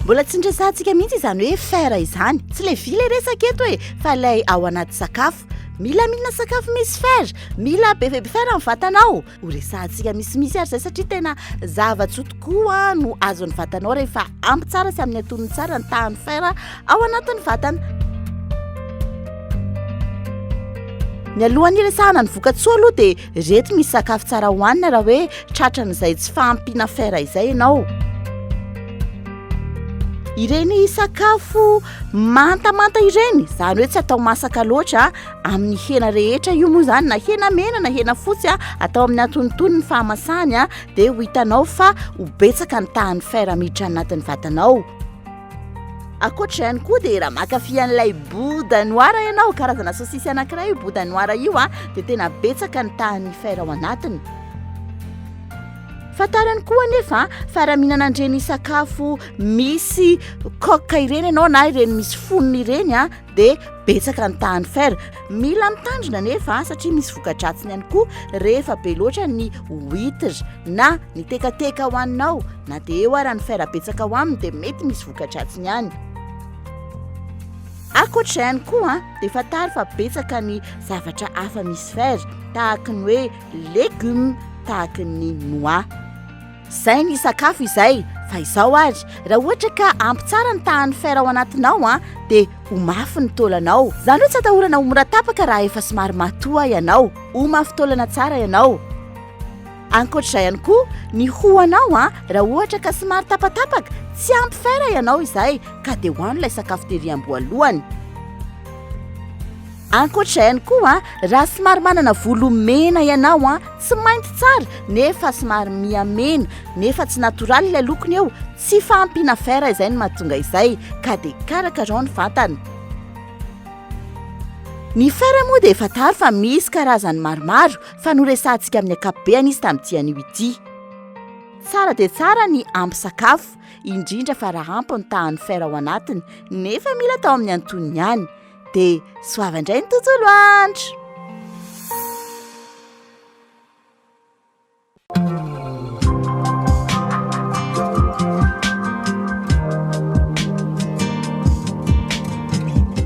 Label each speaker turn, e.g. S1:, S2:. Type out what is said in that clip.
S1: Mbola tsy niresahantsika mihitsy izany hoe fer izany. Tsy ilay vy ilay resaka eto e, fa ilay ao anaty sakafo. Mila mihinana sakafo misy fer, mila be be fer ny vatanao. Ho resahantsika misimisy ary izay satria tena zava-tsoa tokoa no azon'ny vatanao rehefa ampy tsara sy amin'ny antonony tsara ny tahan'ny fer ao anatin'ny vatana. Mialohan'ny hiresahana ny vokatsoa aloha dia reto misy sakafo tsara hohanina raha hoe tratran'izay tsy fahampiana fer izay ianao. Ireny sakafo mantamanta ireny, izany hoe tsy atao masaka loatra amin'ny hena rehetra io moa izany na hena mena na hena fotsy, atao amin'ny antonontonony ny fahamasahany dia ho hitanao fa ho betsaka ny tahan'ny fer miditra anatin'ny vatanao. Ankoatra izay ihany koa dia raha mankafy an'ilay boudin noir ianao, karazana saosisy anankiray io boudin noir io a, dia tena betsaka ny tahan'ny fer ao anatiny. Fantaro ihany koa anefa fa raha mihinana an'ireny sakafo misy coque ireny ianao na ireny misy fonony ireny a, dia betsaka ny tahan'ny fer. Mila mitandrina anefa satria misy voka-dratsiny ihany koa rehefa be loatra ny huitre na ny tekateka hohaninao na dia eo ara ny fer betsaka ao aminy dia mety misy voka-dratsiny ihany. Ankoatra izay ihany koa dia fantaro fa betsaka ny zavatra hafa misy fer tahaky ny hoe legumes, tahaky ny noix. Izay ny sakafo izay, fa izao ary, raha ohatra ka ampy tsara ny tahan'ny fer ao anatinao an, dia ho mafy ny taolanao. Izany hoe tsy atahorana ho mora tapaka raha efa somary matoa ianao. Ho mafy taolana tsara ianao. Ankoatra izay ihany koa, ny hoho-anao an, raha ohatra ka somary tapatapaka, tsy ampy fer ianao izay, ka dia hohano ilay sakafo tery am-boalohany. Ankoatra izay ihany koa, raha somary manana volo mena ianao an, tsy mainty tsara nefa somary miha mena nefa tsy natoraly ilay lokony eo, tsy fahampiana fer izay no mahatonga izay ka dia karakarao ny vatana. Ny fer moa dia fantaro fa misy karazany maromaro fa noresahantsika amin'ny ankapobeany izy tamin'ity anio ity. Tsara dia tsara ny ampy sakafo, indrindra fa raha ampy ny tahan'ny fer ao anatiny nefa mila atao amin'ny antonony ihany. Dia soava indray ny tontolo andro!